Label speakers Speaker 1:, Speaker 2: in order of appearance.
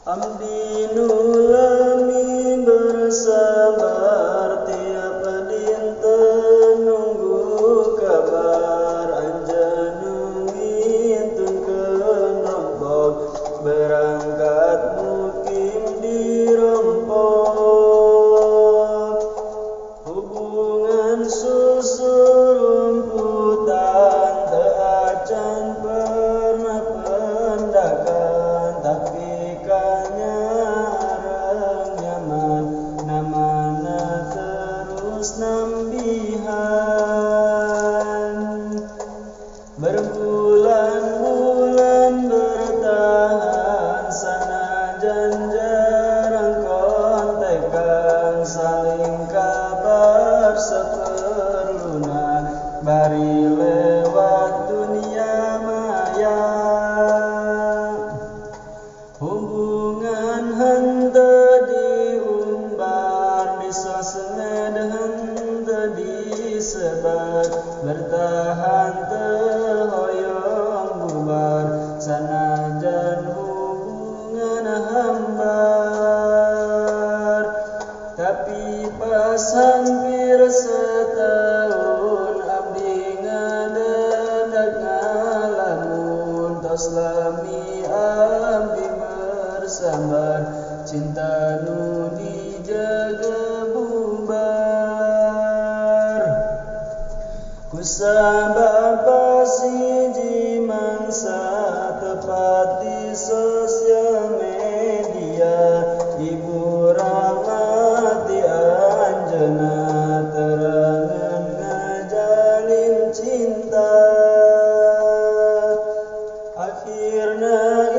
Speaker 1: Abdi nu lami bersabar tiap dinten nunggu kabar anjeun nu ngintunkeun rompok berangkat mukim di Rompok. Hubungan susurumputan teu acan pernah pendakan tapi kanyareng nyaman namana terus nambihan. Berbulan-bulan bertahan sanajan jarang kontekan saling kabar seperluna bari lewat dunia maya. Hubungan henteu diumbar di sosmed henteu disebar bertahan teu hoyong bubar sanajan hubungan hambar. Tapi pas hampir setahun abdi ngadedag ngalamun tos lami abdi bersabar cinta nu dijaga bubar. Kusabab pasiji mangsa tepat di sosial media Ibu Rahmati anjeunna terangan ngajalin cinta. Akhirna